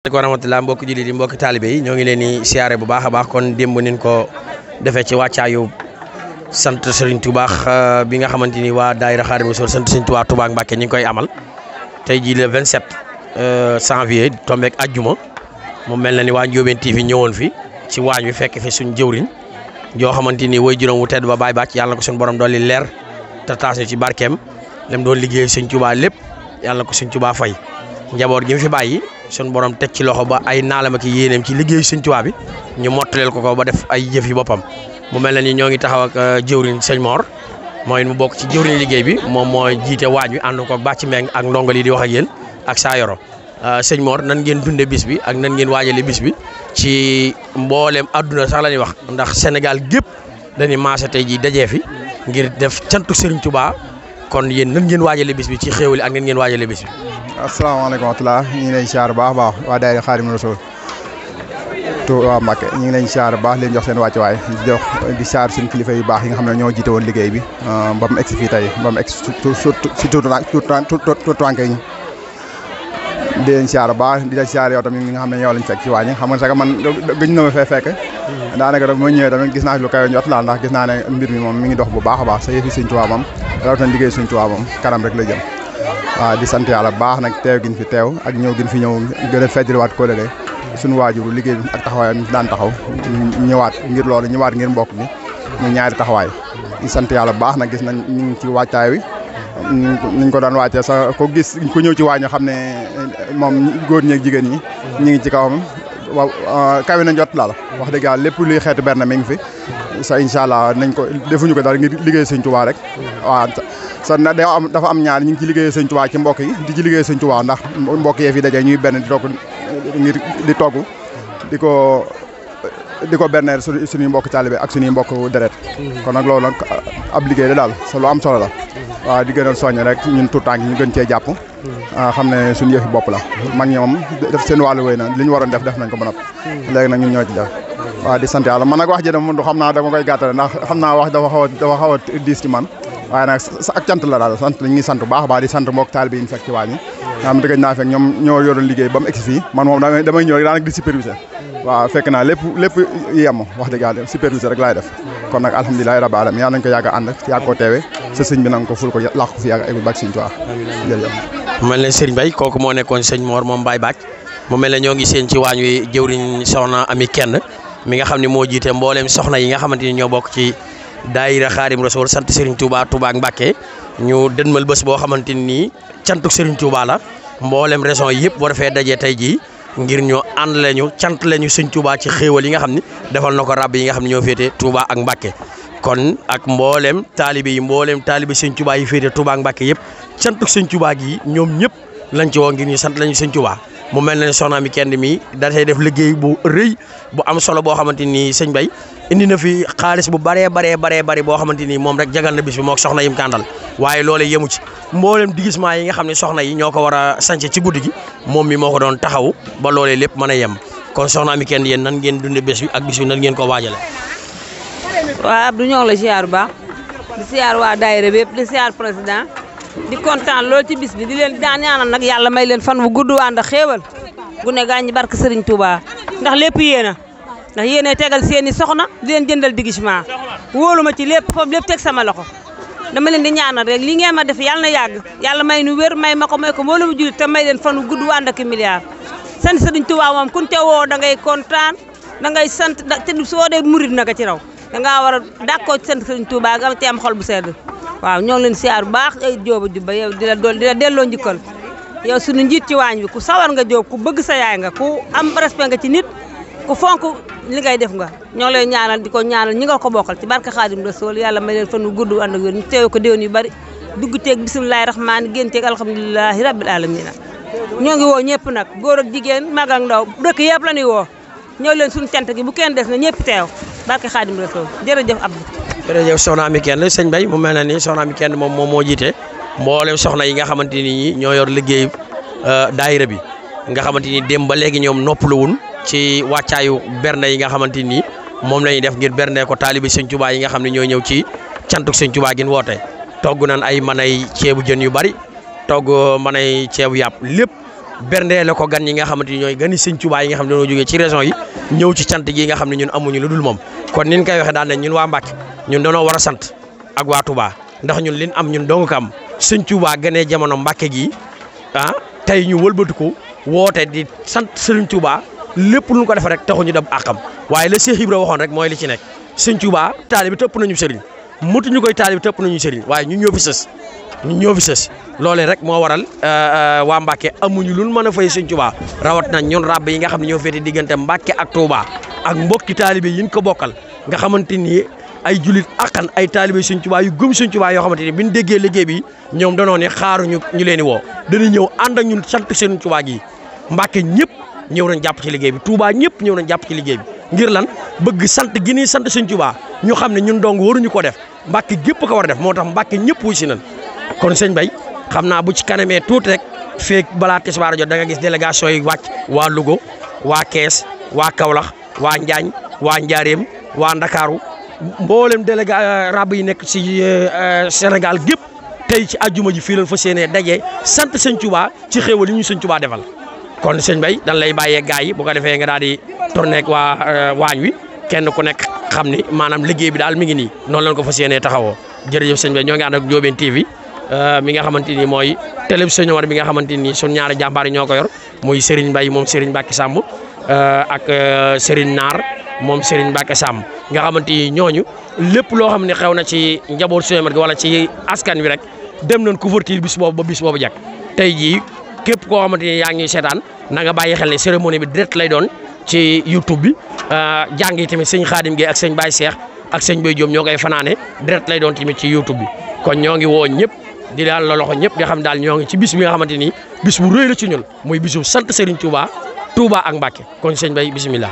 Assalamualaikum warahmatullahi mbokk jullit yi mbokk talibé yi ñoo ngi leen di siyaare bu baaxa baax kon démb niñ ko defee ci wàccaayu sant Serigne Touba bi nga xamanteni waa daayira Xaadimu Rasuul sant Serigne Touba Touba ak Mbacké ñi ngi koy amal tey jii le 27 janvier tombeek aljuma mu mel na ni waa Ndiobène TV ñëwoon fi ci waañ wi fekk fi suñu jëwriñ joo xamanteni way juróom wu tedd ba Baye Bàcc yàlla na ko suñu borom dolli leer te taas ñu ci barkeem lim doon liggéey Serigne Touba lépp yàlla na ko Serigne Touba fay njaboot gi mu fi bàyyi sun borom tek ci loxo ba ay naalama ki yéeneem ci liggéey Sëñ Tuubaa bi ñu mottaleel ko ba def ay jëf yi boppam mu mel ni ñoo ngi taxaw ak jëwriñ Sëñ Mor mooy mu bokk ci jëwriñ liggéey bi moom mooy jiite waaj wi ànd ko Bàcc Mbeng ak ndongal yi di wax ak yéen ak saa yoro Sëñ Mor nan ngeen dunde bis bi ak nan ngeen waajale bis bi ci mbooleem adduna sax la ñuy wax ndax Sénégal gépp dañuy maase tey ji dajee fi ngir def cantu Sëriñ Tuubaa kon yéen nan ngeen waajale bis bi ci xéewali ak nan ngeen waajale bis bi. asalaamaaleykum wa rahmatulah ñu ngi leen siyaar baax baax waa daayira Xaadimu Rasuul Touba Mbacké ñu ngi leen siyaar baax leen jox seen wàccuwaay di siyaar suñu kilifa yu baax yi nga xam ne ñoo jiite woon liggéey bi ba mu egsi fii tey ba mu egsi si tuutànk yi di leen siyaar baax di la siyaar yow tamit ñi nga xam ne yow lañ fekk ci waañ xam nga sax man gëj na ma fee fekk daanaka daf ma ñëwee tamit gis naa lu kawe njot laal ndax gis naa ne mbir mi moom mi ngi dox bu baax a baax sa yëfi Sëñ Tuubaa moom rawatina liggéey Sëñ Tuubaa moom kanam rek la jëm waaw di sant yàlla baax nag teew giñ fi teew ak ñëw giñ fi ñëw gën a feddaliwaat kóolare suñu waajuru liggéey bi ak taxawaayam daan taxaw ñëwaat ngir loolu ñëwaat ngir mbokk mi ñu ñaari taxawaay di sant yàlla baax nag gis nañ ñu ngi ci wàccaay wi niñ ko daan wàccee sa ko gis ku ñëw ci waañ xam ne moom góor ñi ak jigéen ñi ñu ngi ci kawam waaw kawe na jot laal wax dëgg yàlla lépp luy xeetu berne mi ngi fi sa incha allah nañ ko defuñu ko daal ngir liggéey Sëñ Tuubaa rek waaw sa dafa am ñaar ñu ngi ci liggéey Sëñ Tuubaa ci mbokk yi di ci liggéey Sëñ Tuubaa ndax mbokk yee fi daje ñuy benn di toog ngir di togg di ko berneel suñuy mbokk taalibe ak suñuy mbokk deret kon nag loolu nag ab liggéey la daal sa lu am solo la waaw di gënal soññ rek ñun tout temps ñu gën cee jàpp xam ne suñu yëfi bopp la mag ñi moom def seen wàllu wéy na li ñu waroon def nañ ko ba noppi léegi nag ñun ñoo ci def waaw di sant yàlla man nag wax ji dama xam naa dama koy gàttale ndax xam naa wax dafa xaw a diis ci man waaye nag ak cant la daal sant ñu ngi sant baax a baax di sant mbokk taalibe yi ñu fekk ci waañ nga xam dëgg naa fekk ñoom ñoo yoroon liggéey ba mu egsi fii man moom damay ñëw rek daanaka di superviser waaw fekk naa lépp yem wax dëgg yàlla superviser rek laay def kon nag alhamdulilah rabbil alamin yàlla nañ ko yàgg a ànd yàgg koo teewe sa sëñ bi nanga ko ful ko làq ko fi yàgg ay bak Sëñ Tuubaa jërëjëf mu mel ne Serigne Baye kooku moo nekkoon Sëñ Mor moom Baye Bàcc mu mel ne ñoo ngi seen ci waañ wi jëwriñ soxna Ami Kenn mi nga xam ne moo jiite mbooleem soxna yi nga xamante ni ñoo bokk ci daayira Xaadimu Rasuul sant Serigne Touba Touba ak Mbacké ñu dënmal bés boo xamante ni cantuk Serigne Touba la mboolem raison yëpp boo defee dajee tey jii ngir ñu ànd lañu cant lañu Sëñ Touba ci xéewal yi nga xam ne defal na ko ràbb yi nga xam ne ñoo féete Touba ak Mbacké kon ak mboolem taalibe Sëñ Touba yi féete Touba ak Mbacké yëpp cantuk Sëñ Touba gi ñoom ñëpp lañ ci woo ngir ñu sant lañu Sëñ Touba mu mel ne soxna mi kenn mi dafay def liggéey bu rëy bu am solo boo xamante ni sëñ Bay indi na fi xaalis bu baree bari boo xamante ni moom rek jagal na bis bi mook soxna yim kàndal waaye loolee yemu ci mboolem digissement yi nga xam ne soxna yi ñoo ko war a sànce ci guddi gi moom mi moo ko doon taxaw ba loolee lépp mën a yem kon soxna mi kenn yéen nan ngeen dunde bés bi ak bis bi nan ngeen ko waajale waaw Abdou ñoo ngi la siyaar bu baax di siyaar waa daayira bépp di siyaar président di kontaan loolu ci bis bi di leen daan ñaanal nag yàlla may leen fan bu gudd waa ndax xéewal gu ne gaañ barke Serigne Touba ndax lépp yéena ndax yéene tegal seeni soxna di leen jëndal digissement wóolu ma ci lépp foofu lépp teg sama loxo dama leen di ñaanal rek li ngeen ma def yàlla na yàgg yàlla may nu wér may ma ko mbooloo mu jullit te may leen fan bu gudd waa ak milliard sant Serigne Touba moom kun te woo da ngay kontaan da ngay sant te soo dee murid naka ci raw da ngaa war a dàkkoo ci sant Serigne Touba nga te am xol bu sedd waaw ñoo ngi leen siyaar bu baax ay jóoba jubba yow di la delloo njukkal yow suñu njiit ci waañ bi ku sawar nga jóob ku bëgg sa yaay nga ku am respect nga ci nit ku fonk li ngay def nga ñoo lay ñaanal di ko ñaanal ñi nga ko bokkal ci barke Xaadimu Rasuul yàlla may leen fan wu gudd ànd ak wér ñu teew ko déwén yu bari dugg teeg bisimilahi rahmaani génn teeg alhamdulilahi rabbil alamina ñoo ngi woo ñëpp nag góor ak jigéen mag ak ndaw dëkk yëpp la ñuy woo ñëw leen suñu cant gi bu kenn des na ñëpp teew barke Xaadimu Rasuul jërëjëf Abdou jërëjëf soxna Ami Kenn sëñ Bay mu mel na ni soxna Ami Kenn moom moo jiite mboolem soxna yi nga xamante ni ñoo yor liggéey daayira bi nga xamante ni dem ba léegi ñoom noppaluwun ci wàccaayu berne yi nga xamante ni moom la ñuy def ngir berne ko taalibi Sëñ Tuubaa yi nga xam ne ñoo ñëw ci cantuk Sëñ Tuubaa gi woote togg nan ay manay ceebu jën yu bari togg manay ceebu yàpp lépp berndeele ko gan yi nga xamante ni ñooy gani sëñ Touba yi nga xam ne dañoo jógee ci région yi ñëw ci cant gi nga xam ne ñun amuñu lu dul moom kon niñ koy waxee daan ne ñun waa Mbacke ñun dañoo war a sant ak waa Touba ndax ñun liñ am ñun dong ko am sëñ Touba gënee jamono Mbacke gi tey ñu wëlbatiku woote di sant sëriñ Touba lépp lu ñu ko def rek taxuñu dem àqam waaye la Cheikh Ibra waxoon rek mooy li ci nekk sëñ Touba taalibe bi tëpp nañu sëriñ mutuñu koy taalibe bi tëpp nañu sëriñ waaye ñun ñoo fi sës loolee rek moo waral waa Mbacke amuñu lu mën a fay sëñ Touba rawat na ñun ràbb yi nga xam ne ñoo féete diggante Mbacke ak Touba ak mbokki taalibe yi ñu ko bokkal nga xamante ni ay julit akkan ay taalibe sëñ Touba yu gëm sëñ Touba yoo xamante ni bi ñu déggee liggéey bi ñoom danoo ne xaaruñu ñu leen di woo dañuy ñëw ànd ak ñun sant sëñ Touba gi Mbacke ñëpp ñëw nañ jàpp ci liggéey bi Touba ñëpp ñëw nañ jàpp ci liggéey bi ngir lan bëgg sant gi ni sant sëñ Touba ñu xam ne ñun dong waruñu ko def Mbacke gépp ko war a def moo tax Mbacke ñëpp wuy si nañ kon sëñ Bay xam naa bu ci kanamee tuuti rek feek balaa tisbaar jot da nga gis délégation yi wàcc waa Louga waa Kees waa Kaolack waa Njaañ waa Njaareem waa Ndakaaru mboolem ràbb yi nekk ci Sénégal gépp tey ci àjjuma ji fii lañ fas yéenee daje sant sëñ Touba ci xéewal yi ñu sëñ Touba defal kon sëñ Bay dañ lay bàyyee gaay yi bu ko defee nga daal di tourné ak waa waañ wi kenn ku nekk xam ni maanaam liggéey bi daal mi ngi nii noonu lañ ko fas yéenee taxawoo jërëjëf sëñ Bay ñoo ngi ànd ak Ndiobène TV mi nga xamante ni mooy télévision war bi nga xamante ni sun ñaari jàmbaar yi ñoo ko yor muy Serigne Mbaye moom Serigne Mbacke Samb ak Serigne Naar moom Serigne Mbacke Samb nga xamante ni ñooñu lépp loo xam ne xew na ci njaboot suñu gi wala ci askan wi rek dem nañ couverture bis boobu ba bis boobu jàkk tey jii képp koo xamante ni yaa ngi seetaan na nga bàyyi xel ne cérémonie bi direct lay doon ci YouTube bi jàng yi tamit sëñ Khadim Gueye ak sëñ Baye Cheikh ak sëñ Baye Diom ñoo koy fanaane direct lay doon tamit ci YouTube bi kon ñoo ngi woo ñëpp di daal la loxo ñëpp di xam daal ñoo ngi ci bis bi nga xamante ni bis bu rëy la ci ñun muy bisu sant Serigne Touba ak Mbacke kon sëñ Bay bisimilah.